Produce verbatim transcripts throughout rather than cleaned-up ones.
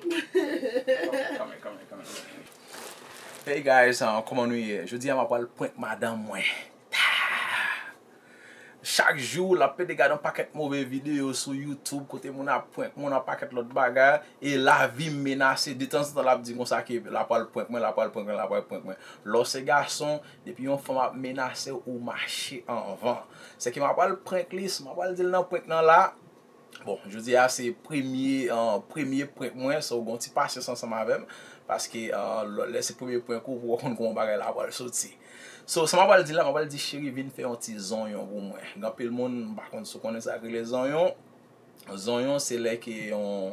Come here, come here, come here, come here. Hey guys, uh, kòman nou ye? Jodi a m ap pral prank madanm mwen. Chak jou, l ap pede gade yon pakèt move videyo sou YouTube, kote moun ap prank moun, yon pakèt lòt bagay, e lavi m menase. Detanzantan, l ap di konsa ke l ap pral prank mwen, l ap pral prank mwen, l ap pral prank mwen. Lè w se gason, depi yon fanm ap menase w, ou mache anvan. Se ke m ap pral prank li, si m ap pral di l nan prank nan la, bon, jodi a se premye, uh, premye prank mwen, so gon ti pasyans ansanm avè m, paske, uh, lè se premye prank ou, ou poko konn kòman bagay la pral soti. So, sa m ap pral di la, m ap pral di, cheri, vin fè yon ti zonyon pou mwen. Gen anpil moun, m pa konn si w konnen sa k rele zonyon. Zonyon, se lè ke yon,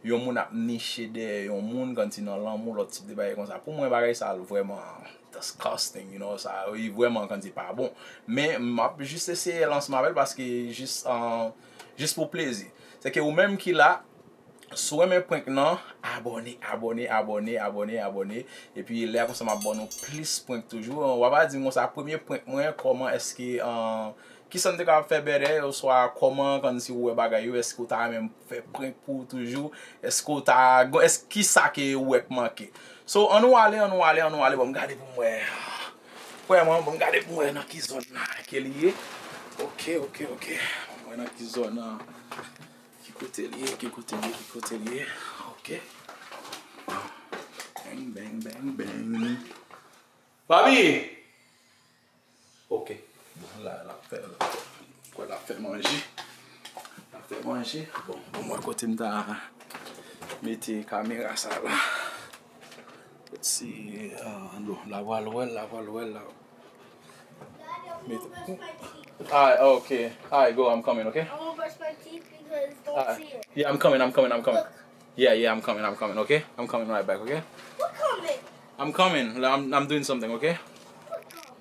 yon moun ap niche dèyè yon moun, kòmsi nan lanmou, lòt tip de bagay konsa. Pou mwen, bagay sa vrèman disgusting, you know, sa, li vrèman, kòmsi, pa bon. Men, m ap jis eseye l ansanm avè l, paske jis, uh, jis pou plezi. Se ke ou menm ki la, si w renmen prank nan, abòne, abòne, abòne, abòne, abòne. Epi lè a konsa m ap ban nou plis prank toujou. W a pa di m konsa, premye prank mwen, kòman èske, uh, kisa m te kapab fè bètè, oswa kòman, kòmsi w wè bagay yo, èske w ta renmen fè prank pou w toujou, èske w ta, èske kisa ke w wè k manke. So, ann nou ale, ann nou ale, ann nou ale, bon, m gade pou m wè. Frè mwen, bon, m gade pou m wè nan ki zòn ke li ye. Ok, ok, ok. Bon, m wè nan ki zòn, uh, ki kote l ye, ki kote l ye, ki kote l ye. Ok. Bang, bang, bang, bang. Papi! Ok. Bon, la, l ap fè, l ap fè, kwè l ap fè manje. L ap fè manje. Bon, bon, mwen kote m ta mete kamera sa la. Let's see, uh, non, la pral wè l, la pral wè l, la. Mete. Alright, ok. Alright, go, I'm coming, ok? I won't brush my teeth because don't see it. Yeah, I'm coming, I'm coming, I'm coming. Yeah, yeah, I'm coming, I'm coming, okay? I'm coming right back, okay? What coming? I'm coming. I'm, I'm doing something, okay? What coming?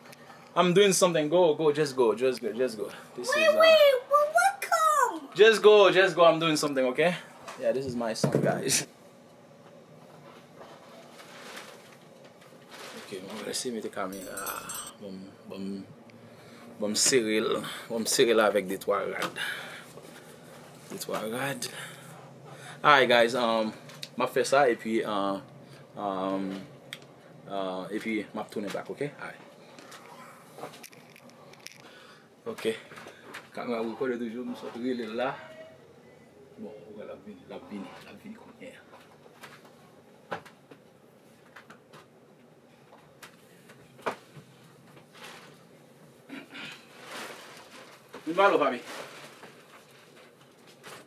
I'm doing something. Go, go, just go, just go, just go. This wait, is, uh, wait, what, what come? Just go, just go. I'm doing something, okay? Yeah, this is my son, guys. Ok, mwen va eseye mete kamera. Bon, bon, bon, m sere l. Bon, m sere l avèk de twa rad. De twa rad. Alright, guys, um, m ap fè sa, epi, uh, um, uh, epi m ap tounen back, ok? Alright. Ok. Kamera rekòde toujou, m sot rele l la. Bon, ou wè l ap vini, l ap vini, l ap vini kounye a. Vin pale w, papi.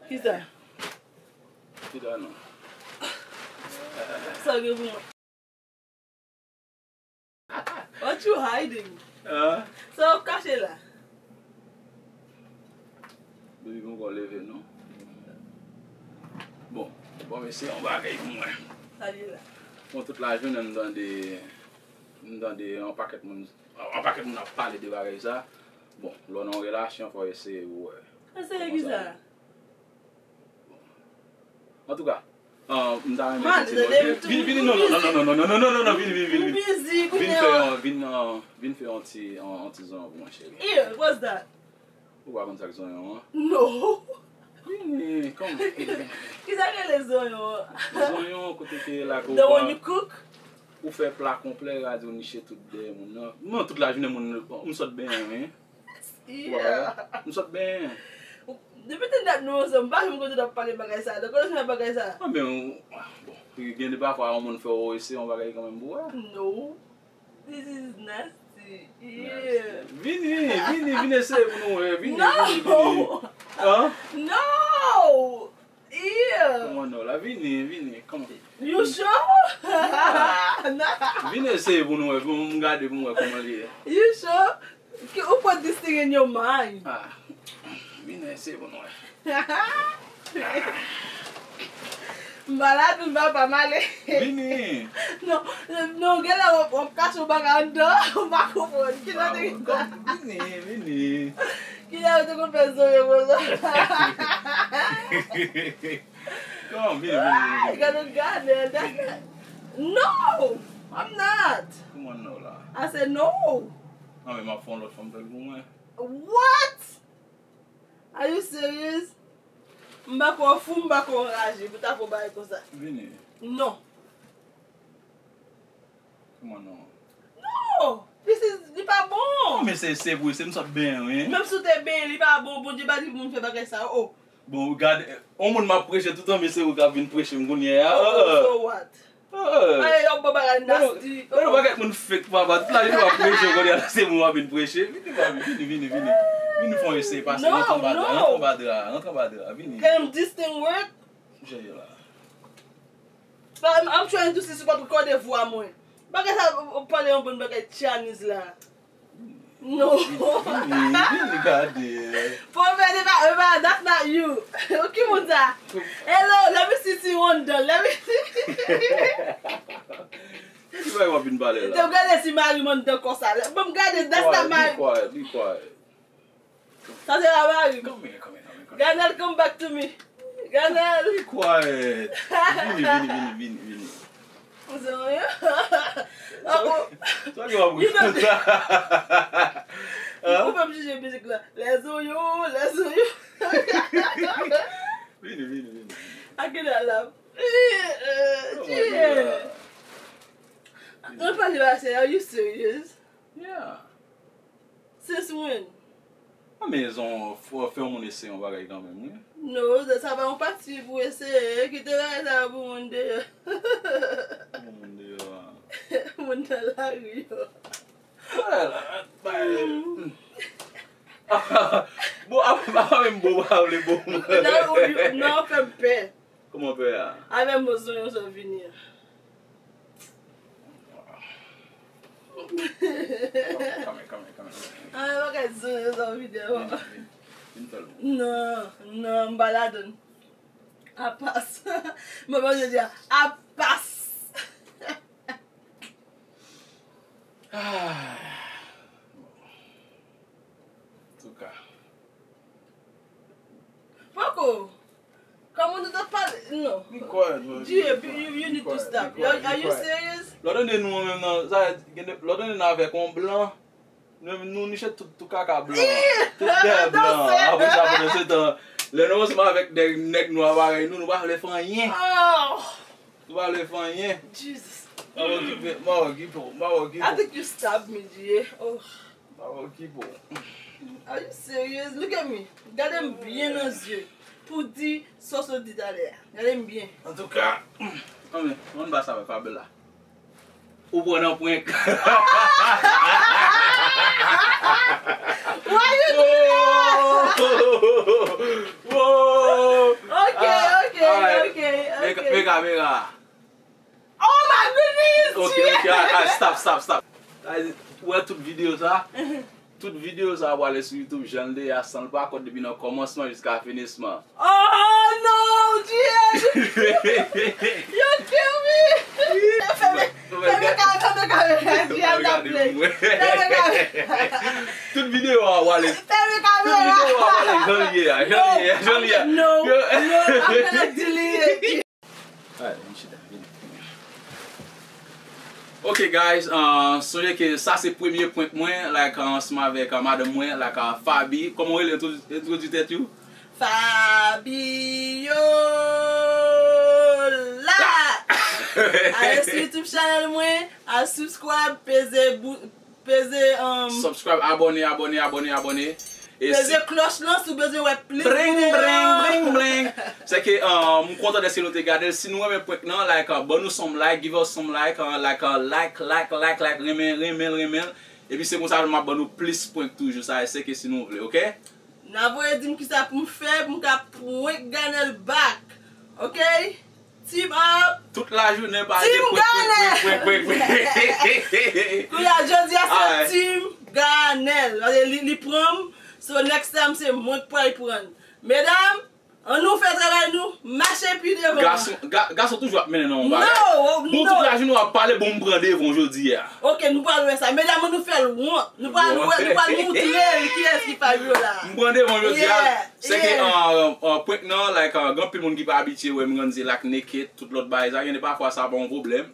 Kisa? Kisa non? Sa w gen pou mwen? What you hiding? Ah. Sa w ap kache la? Baby, poko leve non. Bon, bon, mesye, yon bagay pou mwen. Sa l ye la? Bon, tout lajounen m tande, m tande yon pakèt moun, yon pakèt moun ap pale de bagay sa. Bon, lè w nan yon relasyon, fò w eseye pou w wè. Eseye kisa? Antouka, ah, m ta renmen vin, vin, vin, non, non, non, vin, vin, vin, vin, vin, vin fè yon, vin, ah, vin fè yon ti, yon, yon ti zonyon pou mwen, cheri. Ew, what's that? Ou pa konn sa k zonyon an? No. Vini, kòman? Kisa k rele zonyon an? Zonyon, kote ke la, the one you cook? Ou fè pla konplè, radi w niche tout dèyè moun nan. Mwen, tout lajounen moun, m sot benyen, wi. Yeah. M sot benyen. Depi te dat nou ansanm, m pa janm konn tande w ap pale bagay sa. Donk, kote w jwenn bagay sa? Ah, men, bon, gen de pafwa, yon moun fè w eseye yon bagay kanmenm pou wè. No. This is nasty. Yeah. Vini, vini, vini eseye pou nou wè. Vini, vini, vini. No! An? No! Yeah. Kòman non la? Vini, vini. Come on. You sure? Nah. Vin eseye pou nou wè, pou m gade pou m wè kòman li ye. You sure? Ki, ou pran this thing in your mind? Ah. Vin eseye pou nou wè. M pa la tou, papa, m ale. Vini. Non, non, genlè w ap, w ap kache yon bagay anndan, m pa konprann. Ki lè w te gen sa? Vini, vini. Ki lè w te konn fè zonyon konsa? Come on, vini, vini, vini, vini. Gade, gade, that's not, no, I'm not. Come on, no, la. I said no. Non, men m ap fè yon lòt fanm fè l pou mwen. What? Are you serious? M pa kwè w fou, m pa kwè w anraje pou ta fè yon bagay konsa. Vini. Non. Kòman non? Non! This is, li pa bon! Non, men se, se vre, se m sot benyen, wi. Menm si w te benyen, li pa bon. Bondye pa di pou moun fè bagay sa yo. Oh. Bon, gade, yon moun m ap preche toutan, men se ou k ap vin preche m kounye a. Oh, oh, so what? Oh. Ay, yo bon bagay nasty. Gade yon pakèt moun fake, papa. Tout lavi w ap preche, kounye a se mwen w ap vin preche. Vini, mami, vini, vini, vini. Vini fè yon eseye pase, rantre anba dra, rantre anba dra, rantre anba dra, vini. Can this thing work? Jeye la. But I'm, I'm trying to see si w pa t rekòde vwa mwen. Bagay sa, ou pale yon bon bagay Chinese la. No. Vini, vini, vini, gade. Pwovè de pa, e pa, that's not you. Ki moun sa? Hello, let me see si Wanda, let me see. Ki bagay w ap vin pale la? Te gade si mari m anndan konsa. Bon, gade, that's not my. Be quiet, be quiet, be quiet. Sa se pa mari m. Come here, come here, come here, come here. Ganel, come back to me. Ganel. Be quiet. Vini, vini, vini, vini, vini. Sa, sa ki w ap ri konsa? Ou pa jije mizik la. Lèzoyo, lèzoyo. Vini, vini, vini. I cannot laugh. Oh my God. Ann pale pase, are you serious? Yeah. Since when? A mezon, fò fè yon moun eseye yon bagay kanmenm, wi. No, sa pa yon pati pou eseye. Kite bagay sa yo pou moun deyò. Pou moun deyò a. Moun nan lari yo. Wè la, bay. Bon, apa, apa menm bon, pa vle bon. Non, ou, non, fè m pè. Kòman pè a? Avè mo zonyon sa vini an. Kame, kame, kame, kame. Avè bagay zonyon sa vini an. Vin, vin, vin fè l bon. Non, non, m pa ladann. Apas. Mwen pa di a, apas. Ah. Antouka. Poko. Kòman nou t ap pale? Non. Be quiet, man. G A, you, you need to stop. Are, are you serious? Lòt ane nou menm nan, sa, gen de, lòt ane nan avèk yon blan. Nou menm nou niche tout, tout kaka blan. Tout dèyè blan. Apre sa, pandan se tan, lè nou ansanm avèk de nèg nwa parèy nou, nou pa vle fè anyen. Oh. Ou pa vle fè anyen. Jesus. M ap okipe, m ap okipe w, m ap okipe w. I think you stabbed me, G A. Oh. M ap okipe w. Are you serious? Look at me. Gade m byen nan zye. Pou di sa w sot di talè a. Gade m byen. Antouka, ann, ann ba sa wè Fabiola. Ou pran nan prank. Why you do that? Wow! Wow! Ok, ok, ok, ok. Mega, mega. Oh my goodness! Ok, ok, ah, ah, stop, stop, stop. Ou wè tout videyo sa? Tout videyo sa a pwale sou YouTube jan l te ye a, san l pa kont, depi nan kòmansman jiska finisman. Oh no, G A! You kill me! Fèmen, fèmen ka-, fèmen kamera, G A, n ap play. Fèmen kamera. Tout videyo a pwale. Fèmen kamera. Tout videyo a pwale jan l ye a, jan l ye a, jan l ye a. No, no, I'm gonna delete it. Alright, let me sit down. Vini. Ok, guys, uh, sonje ke sa se premye prank mwen, like, uh, ansanm avèk, uh, madanm mwen, like, uh, Fabi. Kòman w rele? Entwodui, entwodui tèt ou. Fabiola! Ale sou YouTube channel mwen, al subscribe, peze bou-, Peze, um, subscribe, abòne, abòne, abòne, abòne. E peze klòch lan si w bezwen wè plis videyo. Bring, bring, bring, bring. Se ke, um, m kontan dèske nou te gade l. Si nou renmen prank nan, like, uh, ban nou some like, give us some like, uh, like, uh, like, like, like, like, renmen, renmen l, renmen l. Epi se konsa m ap ban nou plis prank toujou. Sa se ke si nou vle, ok? N a voye di m kisa pou m fè pou m ka prank Ganel back. Ok? Team up! Tout lajounen pa gen prank, prank, prank, prank, prank, prank. Kounye a, jodi a se Team Ganel. Paske li, li pran m. So next time se mwen k pral pran l. Medam, ann nou fè travay nou, mache pi devan. Gason, ga-, gason toujou ap mennen nan yon bagay. Non, non. Bon, tout lajounen w ap pale, bon, m pran devan w jodi a. Ok, nou pral wè sa. Medam, nou fè l wont. Nou pral wè, nou pral montre l kiyès ki Fabiola. M pran devan jodi a. Yeah, se ke, yeah. Uh, uh, prank nan, like, uh, gen anpil moun ki pa abitye wè m grandi, like, naked, tout lòt bagay sa, gen de pafwa sa pa yon pwoblèm.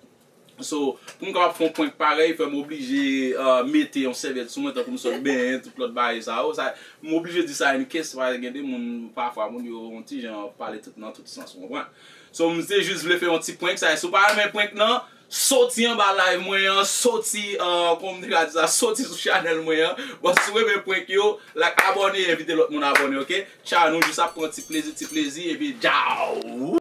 So, pou m kapab fè yon prank parèy, fè m oblije uh, mete yon sèvyèt sou mwen, tankou m sot benyen, tout lòt bagay sa yo. Sa, m oblije di sa in case, paske gen de moun, pafwa, moun yo yon ti jan pale tout nan tout sans, ou konprann? So, m te jis vle fè yon ti prank, sa, si w pa renmen prank nan, soti anba live mwen an, soti, uh, kòman m te ka di sa, soti sou chanèl mwen an. Bon, si w renmen prank yo, like, abòne, envite lòt moun abòne, ok? Tchao, nou jis ap pran ti plezi, ti plezi, epi tchao!